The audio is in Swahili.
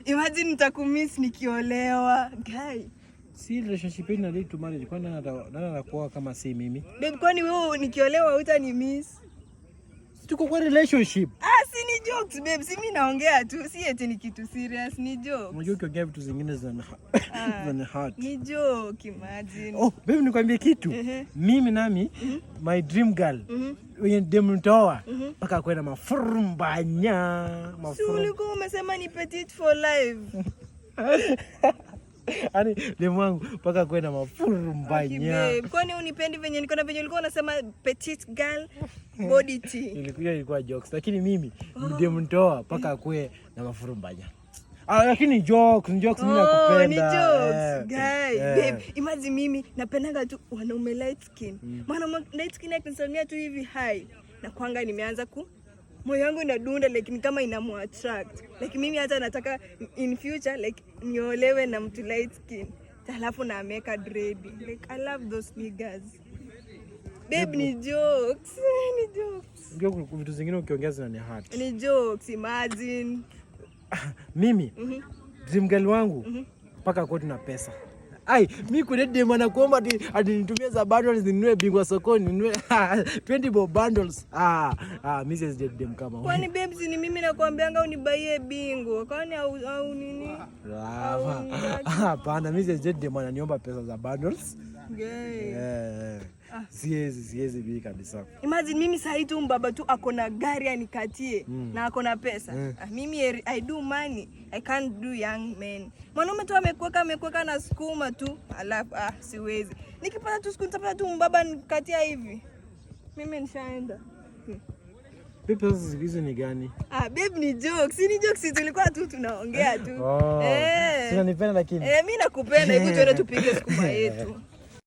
Imagine nitakumiss nikiolewa. Guy. Si relationship yetu ina lead to marriage. Kwani nani anakuoa kama si mimi? Babe, kwani wewe nikiolewa hutani miss? Si tuko kwa relationship. Ah, si ni jokes, babe. Si mimi naongea tu. Si eti ni kitu serious, ni jokes. Unajua ukiongea vitu zingine zina Ah. zina hurt. Ni joke, imagine. Oh, babe, nikwambie kitu. Mimi nami, my dream girl. Wenye dem nitaoa mpaka kwenda mafurumbanya. Si Mafurum. ulikuwa umesema ni petite for life. Yaani demu wangu mpaka kwenda Aki, mafurumbanya. babe, kwani unipendi venye niko na venye ulikuwa unasema petite girl body tea? Ilikuwa jokes, lakini mimi demu nitaoa mpaka akue na mafurumbanya. Ah, lakini jokes, ni jokes, mimi Oh, nakupenda. ni jokes. Eh, Guy, eh. babe, imagine mimi napendaga tu wanaume light skin. Mwanaume light skin akinisalimia tu hivi, "Hi," na kwanga nimeanza ku moyo wangu inadunda like ni kama inamu attract. Like mimi hata nataka in future like niolewe na mtu light skin. Alafu na ameka dread. Like I love those niggas. Babe, ni jokes. Ni jokes. Unajua kuna vitu zingine ukiongea zinani hurt. Ni jokes, imagine. Mimi dream girl wangu mpaka kwetu na pesa. Ai, mi kuna dem anakuomba ati nitumie za bundles ninunue Bingwa sokoni, ninunue 20 bob bundles. Ah, ah, mi siwezi date dem kama huyo. Kwani babes, ni mimi nakwambianga unibaie Bingwa? Kwani au nini? Lava. Au Hapana, mi siwezi date dem ananiomba pesa za bundles. Gay. Eh, siwezi bi kabisa. Imagine mimi sahi tu mbaba tu ako na gari anikatie na ako na pesa. Ah, mimi I do money. I can't do young men. Mwanaume tu amekuweka na sukuma tu. Alafu ah, siwezi. Nikipata tu siku nitapata tu mbaba nikatia hivi. Mimi nishaenda. Vipi sasa, siku hizi ni gani? Ah, babe, ni jokes. Si ni jokes, tulikuwa tu tunaongea tu. Oh. Eh. Si unanipenda lakini? Eh, mimi nakupenda. Hebu tuende tupige sukuma yetu.